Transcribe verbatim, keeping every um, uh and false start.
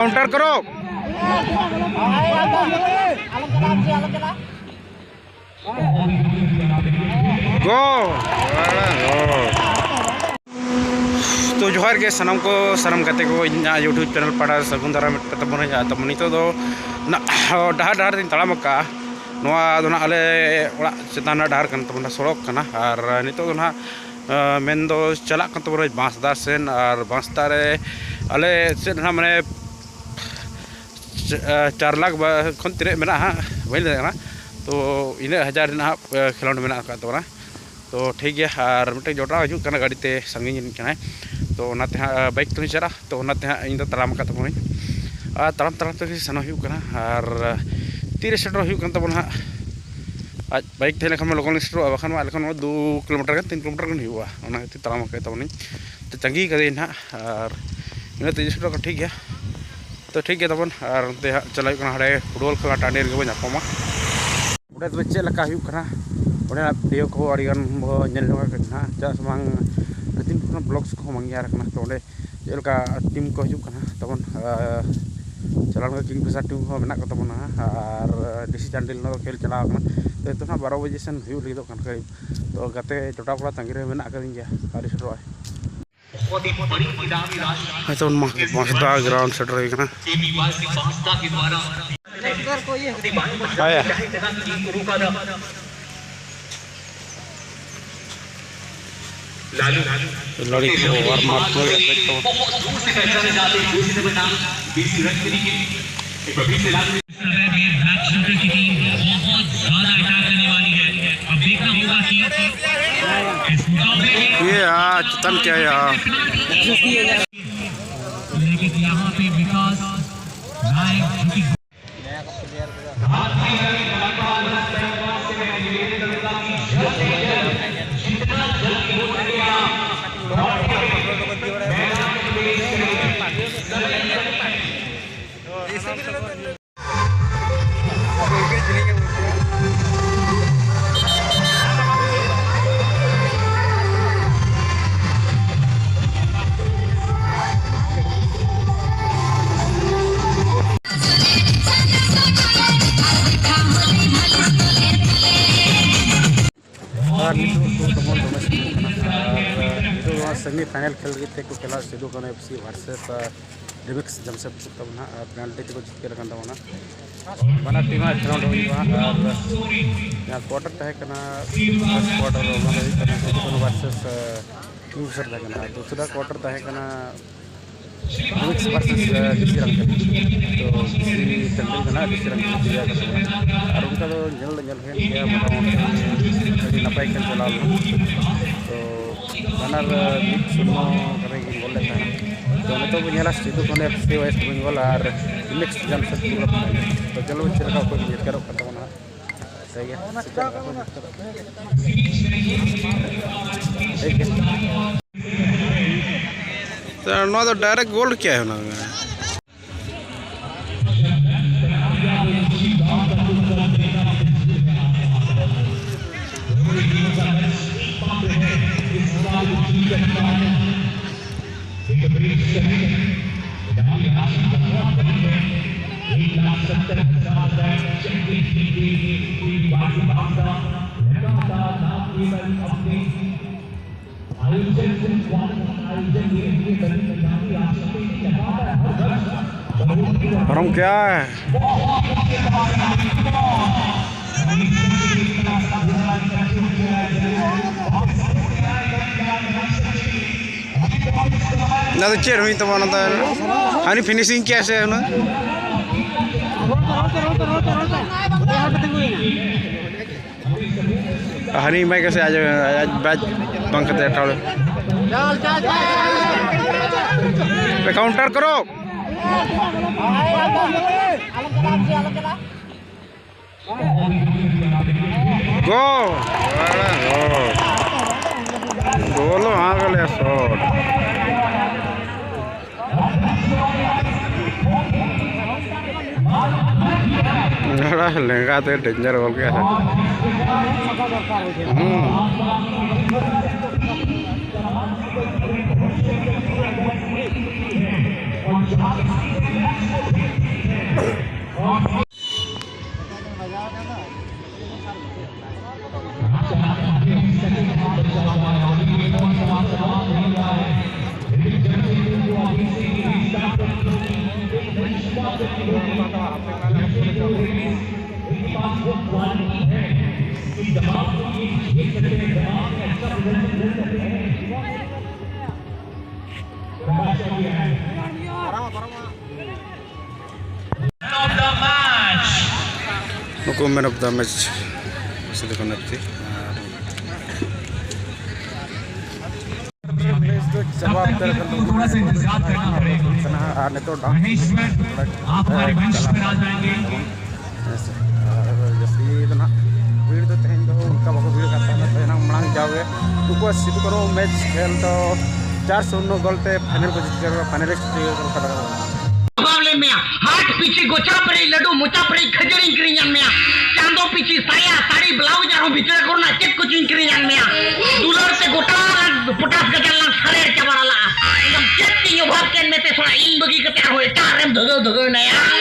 Counter करो। गो। ᱛᱚ ᱡᱚᱦᱟᱨ ᱜᱮ ᱥᱟᱱᱟᱢ ᱠᱚ, ᱥᱟᱱᱟᱢ ᱜᱟᱛᱮ ᱠᱚ, ᱤᱧᱟᱹᱜ YouTube ᱪᱮᱱᱮᱞ ᱯᱟᱦᱴᱟ ᱥᱟᱹᱜᱩᱱ ᱫᱟᱨᱟᱢ ᱢᱤᱫ ᱯᱮ ᱛᱟᱵᱚᱱᱟ᱾ ᱟᱨ ᱛᱚ ᱱᱤᱛᱚᱜ ᱫᱚ ᱱᱟ-, ᱰᱟᱦᱟᱨ ᱰᱟᱦᱟᱨ ᱛᱤᱧ ᱛᱟᱲᱟᱢ ᱟᱠᱟᱫᱼᱟ᱾ ᱱᱚᱣᱟ ᱫᱚ ᱱᱟᱦᱟᱜ ᱟᱞᱮ ᱚᱲᱟᱜ ᱪᱮᱛᱟᱱ ᱨᱮᱱᱟᱜ ᱰᱟᱦᱟᱨ ᱠᱟᱱ ᱛᱟᱵᱚᱱᱟ, ᱥᱚᱲᱚᱠ ᱠᱟᱱᱟ᱾ ᱟᱨ ᱱᱤᱛᱚᱜ ᱫᱚ ᱱᱟᱦᱟᱜ, ᱟ, ᱢᱮᱱᱫᱚ ᱪᱟᱞᱟᱜ ᱠᱟᱱ ᱛᱟᱵᱚᱱᱟ ᱵᱟᱸᱥᱫᱟ ᱥᱮᱱ᱾ ᱟᱨ ᱵᱟᱸᱥᱫᱟ ᱨᱮ ᱟᱞᱮ ᱥᱮᱫ ᱱᱟᱦᱟᱜ ᱢᱟᱱᱮ ᱪᱟ-, ᱪᱟᱨ ᱞᱟᱠᱷ ᱵᱟ-, ᱠᱷᱚᱱ ᱛᱤᱱᱟᱹᱜ ᱢᱮᱱᱟᱜᱼᱟ ᱦᱟᱸᱜ, ᱵᱟᱹᱧ ᱞᱟᱹᱭ ᱫᱟᱲᱮᱭᱟᱜ ᱠᱟᱱᱟ᱾ ᱛᱚ ᱤᱱᱟᱹᱜ ᱦᱟᱡᱟᱨ ᱨᱮᱱᱟᱜ ᱦᱟᱸᱜ ᱠᱷᱮᱞᱳᱸᱰ ᱢᱮᱱᱟᱜ ᱟᱠᱟᱫ ᱛᱟᱵᱚᱱᱟ᱾ ᱛᱚ ᱴᱷᱤᱠ ᱜᱮᱭᱟ, ᱟᱨ ᱢᱤᱫᱴᱮᱱ ᱡᱚᱴᱟᱣ ᱦᱤᱡᱩᱜ ᱠᱟᱱᱟ ᱜᱟᱹᱰᱤ ᱛᱮ, ᱥᱟᱺᱜᱤᱧ ᱨᱤᱱᱤᱡ ᱠᱟᱱᱟᱭ᱾ ᱛᱚ ᱚᱱᱟᱛᱮ ᱦᱟᱸᱜ ᱵᱟᱭᱤᱠ ᱛᱮᱞᱤᱧ ᱪᱟᱞᱟᱜᱼᱟ, ᱛᱚ ᱚᱱᱟᱛᱮ ᱦᱟᱸᱜ ᱤᱧ ᱫᱚ ᱛᱟᱲᱟᱢ ᱟᱠᱟᱫ ᱛᱟᱵᱚᱱᱟᱹᱧ᱾ ᱟᱨ ᱛᱟᱲᱟᱢ ᱛᱟᱲᱟᱢ ᱛᱮᱜᱮ ᱥᱮᱱᱚᱜ ᱦᱩᱭᱩᱜ ᱠᱟᱱᱟ᱾ ᱟᱨ ᱛᱤᱨᱮ ᱥᱮᱴᱮᱨᱚᱜ ᱦᱩᱭᱩᱜ ᱠᱟᱱ ᱛᱟᱵᱚᱱᱟ ᱦᱟᱸᱜ, ᱟᱡ ᱵᱟᱭᱤᱠ ᱛᱟᱦᱮᱸ ᱞᱮᱱᱠᱷᱟᱱ ᱢᱟ ᱞᱚᱜᱚᱱ ᱞᱤᱧ ᱥᱮᱴᱮᱨᱚᱜᱼᱟ, ᱵᱟᱠᱷᱟᱱ ᱢᱟ ᱟᱞᱮ ᱠᱷᱚᱱ ᱱᱚᱣᱟ ᱫᱩ ᱠᱤᱞᱳᱢᱤᱴᱟᱨ ᱜᱟᱱ, ᱛᱤᱱ ᱠᱤᱞᱳᱢᱤᱴᱟᱨ ᱜᱟᱱ ᱦᱩᱭᱩᱜᱼᱟ᱾ ᱚᱱᱟ ᱠᱷᱟᱹᱛᱤᱨ ᱛᱟᱲᱟᱢ ᱟᱠᱟᱫ ᱛᱟᱵᱚᱱᱟᱹᱧ᱾ ᱛᱚ ᱛᱟᱺᱜᱤ ᱠᱟᱫᱮᱭᱟᱹᱧ ᱦᱟᱸᱜ, ᱟᱨ ᱤᱱᱟᱹ ᱛᱮ ᱥᱮᱴᱮᱨᱚᱜ ᱠᱟᱱᱟ, ᱴᱷᱤᱠ ᱜᱮᱭᱟ᱾ ᱛᱚ ᱴᱷᱤᱠ ᱜᱮᱭᱟ ᱛᱟᱵᱚᱱ, ᱟᱨ ᱚᱱᱛᱮ ᱦᱟᱸᱜ ᱪᱟᱞᱟᱜ ᱦᱩᱭᱩᱜ ᱠᱟᱱᱟ, ᱦᱟᱸᱰᱮ ᱯᱷᱩᱴᱵᱚᱞ ᱠᱷᱮᱞᱟ ᱴᱟᱺᱰᱤ ᱨᱮᱜᱮ ᱵᱚᱱ ᱧᱟᱯᱟᱢᱟ᱾ ᱚᱸᱰᱮ ᱛᱚᱵᱮ ᱪᱮᱫ ᱞᱮᱠᱟ ᱦᱩᱭᱩᱜ ᱠᱟᱱᱟ, ᱚᱸᱰᱮᱱᱟᱜ ᱵᱷᱤᱰᱤᱭᱳ ᱠᱚ ᱟᱹᱰᱤ ᱜᱟᱱ ᱵᱚ ᱧᱮᱞ ᱡᱚᱝ ᱠᱟᱱᱟ ᱦᱟᱸᱜ, ᱪᱮᱫᱟᱜ ᱥᱮ ᱵᱟᱝ ᱟᱹᱰᱤ ᱫᱤᱱ ᱠᱷᱚᱱ ᱵᱞᱚᱜᱥ ᱠᱚᱦᱚᱸ ᱵᱟᱝ ᱧᱮᱞ ᱟᱠᱟᱱᱟ᱾ ᱛᱚ ᱚᱸᱰᱮ ᱪᱮᱫ ᱞᱮᱠᱟ ᱴᱤᱢ ᱠᱚ ᱦᱤᱡᱩᱜ ᱠᱟᱱᱟ ᱛᱟᱵᱚᱱ, ᱟᱨ ᱪᱟᱞᱟᱣ ᱞᱮᱱᱠᱷᱟᱱ ᱠᱤᱝ ᱯᱷᱤᱥᱟᱨ ᱴᱤᱢ ᱦᱚᱸ ᱢᱮᱱᱟᱜ ᱠᱚ ᱛᱟᱵᱚᱱᱟ, ᱟᱨ ᱰᱤ ᱥᱤ ᱪᱟᱱᱰᱤᱞ ᱱᱚᱣᱟ ᱠᱷᱮᱞ ᱪᱟᱞᱟᱣ ᱟᱠᱟᱱᱟ᱾ ᱛᱚ ᱱᱤᱛᱚᱜ ᱦᱟᱸᱜ ᱵᱟᱨᱚ ᱵᱟᱡᱮ ᱥᱮᱱ ᱦᱩᱭᱩᱜ ᱞᱟᱹᱜᱤᱫᱚᱜ ᱠᱟᱱ ᱠᱷᱟᱡ, ᱛᱚ ᱜᱟᱛᱮ ᱡᱚᱴᱟᱣ ᱠᱚᱲᱟ ᱛᱟᱺᱜᱤ ᱨᱮ ᱢᱮᱱᱟᱜ ᱟᱠᱟᱫᱤᱧ ᱜᱮᱭᱟ, ᱟᱹᱣᱨᱤ ᱥᱮᱴᱮᱨᱚᱜᱼᱟᱭ᱾ ᱱᱤᱛᱚᱜ ᱢᱟ ᱵᱟᱸᱥᱫᱟ ᱜᱨᱟᱣᱩᱱᱰ ᱥᱮᱴᱮᱨ ᱦᱩᱭ ᱠᱟᱱᱟ᱾ ᱞᱟᱹᱲᱤ ᱠᱚ ᱟᱨ ᱢᱟᱨ ᱠᱚ ᱨᱮᱭᱟᱜ ᱠᱚ᱾ ये यार, चेतन क्या यार? लेकिन यहाँ पे विकास नायक जो कि ᱯᱷᱟᱭᱱᱟᱞ ᱠᱷᱮᱞ ᱞᱟᱹᱜᱤᱫ ᱛᱮᱠᱚ ᱠᱷᱮᱞᱟ Sido Kanhu F C versus remix Jamshedpur ᱛᱟᱵᱚᱱ ᱦᱟᱸᱜ, ᱟᱨ ᱯᱮᱱᱟᱞᱴᱤ ᱛᱮᱠᱚ ᱡᱤᱛᱠᱟᱹᱨ ᱟᱠᱟᱱ ᱛᱟᱵᱚᱱᱟ᱾ ᱵᱟᱱᱟᱨ ᱴᱤᱢ ᱦᱟᱸᱜ ᱠᱷᱮᱞᱳᱰ ᱦᱩᱭᱩᱜᱼᱟ᱾ ᱟᱨ ᱡᱟᱦᱟᱸ ᱠᱳᱣᱟᱴᱟᱨ ᱛᱟᱦᱮᱸ ᱠᱟᱱᱟ, ᱯᱷᱟᱨᱥᱴ ᱠᱳᱣᱟᱴᱟᱨ, ᱚᱱᱟ ᱫᱚ ᱦᱩᱭᱩᱜ ᱠᱟᱱᱟ ᱥᱤᱫᱩ ᱠᱟᱹᱱᱦᱩ ᱵᱷᱟᱨᱥᱮᱥ ᱠᱤᱝᱯᱷᱤᱥᱟᱨ ᱛᱟᱦᱮᱸ ᱠᱟᱱᱟ, ᱟᱨ ᱫᱚᱥᱨᱟ ᱠᱳᱣᱟᱴᱟᱨ ᱛᱟᱦᱮᱸ ᱠᱟᱱᱟ ᱨᱤᱢᱤᱠᱥ ᱵᱷᱟᱨᱥᱮᱥ ᱵᱤᱥᱤ ᱨᱟᱝᱠᱟ᱾ ᱛᱚ ᱵᱤᱥᱤ ᱴᱟᱺᱰᱤ ᱠᱟᱱᱟ, ᱵᱤᱥᱤ ᱨᱟᱝᱠᱟ ᱡᱟᱭᱜᱟ ᱠᱟᱱᱟ᱾ ᱟᱨ ᱚᱱᱠᱟ ᱫᱚ ᱧᱮᱞ ᱫᱚ ᱧᱮᱞ ᱦᱩᱭᱮᱱ ᱜᱮᱭᱟ, ᱢᱚᱴᱟᱢᱩᱴᱤ ᱟᱹᱰᱤ ᱱᱟᱯᱟᱭ ᱠᱷᱮᱞ ᱪᱟᱞᱟᱣ ᱞᱮᱱᱟ᱾ ᱛᱚ ᱵᱟᱱᱟᱨ ᱢᱤᱫ ᱥᱩᱱᱱᱚ ᱠᱟᱛᱮ ᱠᱤᱱ ᱜᱳᱞ ᱞᱮᱫ ᱛᱟᱦᱮᱱᱟ᱾ ᱛᱚ ᱱᱤᱛᱚᱜ ᱵᱚᱱ ᱧᱮᱞᱟ Sido Kanhu F C West Bengal ᱟᱨ ᱨᱤᱢᱤᱠᱥ ᱡᱟᱢᱥᱮᱫᱽᱯᱩᱨ᱾ ᱛᱚ ᱪᱚᱞᱚ ᱵᱚᱱ ᱪᱮᱫ ᱞᱮᱠᱟ ᱚᱠᱚᱭ ᱠᱚ ᱡᱤᱛᱠᱟᱹᱨᱚᱜ ᱠᱟᱱ ᱛᱟᱵᱚᱱᱟ ᱦᱟᱸᱜ᱾ ᱴᱷᱤᱠ ᱜᱮᱭᱟ᱾ ᱴᱷᱤᱠ ᱜᱮᱭᱟ᱾ ᱛᱚ ᱱᱚᱣᱟ ᱫᱚ ᱰᱟᱭᱨᱮᱠᱴ ᱜᱳᱞ ᱠᱮᱭᱟ ᱦᱩᱱᱟᱹᱝ᱾ ᱯᱟᱨᱚᱢ ᱠᱮᱜᱼᱟᱭ᱾ ᱚᱱᱟ ᱫᱚ ᱪᱮᱫ ᱦᱩᱭ ᱛᱟᱢᱟ? ᱚᱱᱟ ᱫᱚ ᱦᱟᱹᱱᱤ ᱯᱷᱤᱱᱤᱥᱤᱝ ᱠᱮᱭᱟ ᱥᱮ ᱦᱩᱱᱟᱹᱝ? ᱦᱟᱹᱱᱤ ᱮᱢᱟᱭ ᱠᱟᱱᱟ ᱥᱮ ᱟᱡ, ᱟᱡ ᱵᱟᱡ ᱵᱟᱝ ᱠᱟᱛᱮ ᱮᱴᱟᱜ ᱦᱚᱲ᱾ ᱯᱮ ᱠᱟᱣᱩᱱᱴᱟᱨ ᱠᱚᱨᱚ᱾ ᱜᱳᱞ! ᱜᱳᱞ ᱦᱚᱸ ᱜᱚᱞᱮ ᱥᱚᱴ᱾ ᱞᱮᱸᱜᱟ ᱛᱮ ᱰᱮᱧᱡᱟᱨ ᱜᱳᱞ ᱠᱮᱫᱟ᱾ ᱦᱩᱸ᱾ ᱱᱩᱠᱩ man of the match Sido Kanhu ᱛᱮ ᱟᱨ ᱢᱮᱪ ᱫᱚ ᱪᱟᱵᱟ ᱩᱛᱟᱹᱨ ᱟᱠᱟᱱ ᱛᱟᱵᱚᱱᱟ᱾ ᱟᱨ ᱱᱤᱛᱚᱜ ᱰᱟᱱᱥ ᱪᱟᱞᱟᱜ ᱠᱟᱱᱟ᱾ ᱦᱮᱸ ᱥᱮ᱾ ᱟᱨ ᱡᱟᱹᱥᱛᱤ ᱫᱚ ᱱᱟᱦᱟᱜ ᱵᱷᱤᱲ ᱫᱚ ᱛᱮᱦᱮᱧ ᱫᱚ ᱚᱱᱠᱟ ᱵᱟᱠᱚ ᱵᱷᱤᱲ ᱠᱟᱱ ᱛᱟᱦᱮᱱᱟ᱾ ᱛᱚ ᱮᱱᱟᱝ ᱢᱟᱲᱟᱝ ᱡᱟᱣᱜᱮ ᱱᱩᱠᱩᱣᱟᱜ ᱥᱤᱫᱩ ᱠᱟᱹᱱᱦᱩ ᱢᱮᱪ ᱠᱷᱮᱞ ᱫᱚ ᱪᱟᱨ ᱥᱩᱱᱱᱚ ᱜᱳᱞ ᱛᱮ ᱯᱷᱟᱭᱱᱮᱞ ᱠᱚ ᱡᱤᱛᱠᱟᱹᱨ ᱠᱟᱫᱟ, ᱯᱷᱟᱭᱱᱮᱞᱤᱥᱴ ᱠᱚ ᱡᱤᱛᱠᱟᱹᱨ ᱠᱟᱫᱟ᱾ ᱡᱚᱵᱟᱵ ᱞᱮ ᱢᱮᱭᱟ, ᱦᱟᱴ ᱯᱤᱪᱷᱤ ᱜᱚᱪᱟ ᱯᱮᱨᱮᱡ ᱞᱟᱹᱰᱩ, ᱢᱚᱪᱟ ᱯᱮᱨᱮᱡ ᱠᱷᱟᱹᱡᱟᱹᱲᱤᱧ ᱠᱤᱨᱤᱧ ᱟᱱ ᱢᱮᱭᱟ᱾ ᱪᱟᱸᱫᱚ ᱯᱤᱪᱷᱤ ᱥᱟᱭᱟ, ᱥᱟᱹᱲᱤ, ᱵᱞᱟᱣᱩᱡᱽ ᱟᱨᱦᱚᱸ ᱵᱷᱤᱛᱨᱤ ᱠᱚᱨᱮᱱᱟᱜ ᱪᱮᱫ ᱠᱚᱪᱚᱧ ᱠᱤᱨᱤᱧ ᱟᱱ ᱢᱮᱭᱟ᱾ ᱫᱩᱞᱟᱹᱲ ᱛᱮ ᱜᱚᱴᱟ ᱯᱚᱴᱟᱥ ᱜᱟᱡᱟᱲ ᱞᱟᱝ ᱥᱟᱨᱮᱲ ᱪᱟᱵᱟ ᱞᱟᱜᱼᱟ᱾ ᱮᱠᱫᱚᱢ ᱪᱮᱫ ᱛᱤᱧ ᱚᱵᱷᱟᱵ ᱠᱮᱫ ᱢᱮᱛᱮ ᱥᱚᱲᱟ, ᱤᱧ ᱵᱟᱹᱜᱤ ᱠᱟᱛᱮ ᱟᱨᱦᱚᱸ ᱮᱴᱟᱜ ᱨᱮᱢ ᱫᱷᱟᱹᱜᱟᱹᱣ ᱫᱷᱟᱹᱜᱟᱹᱣ ᱮᱱᱟᱭᱟ᱾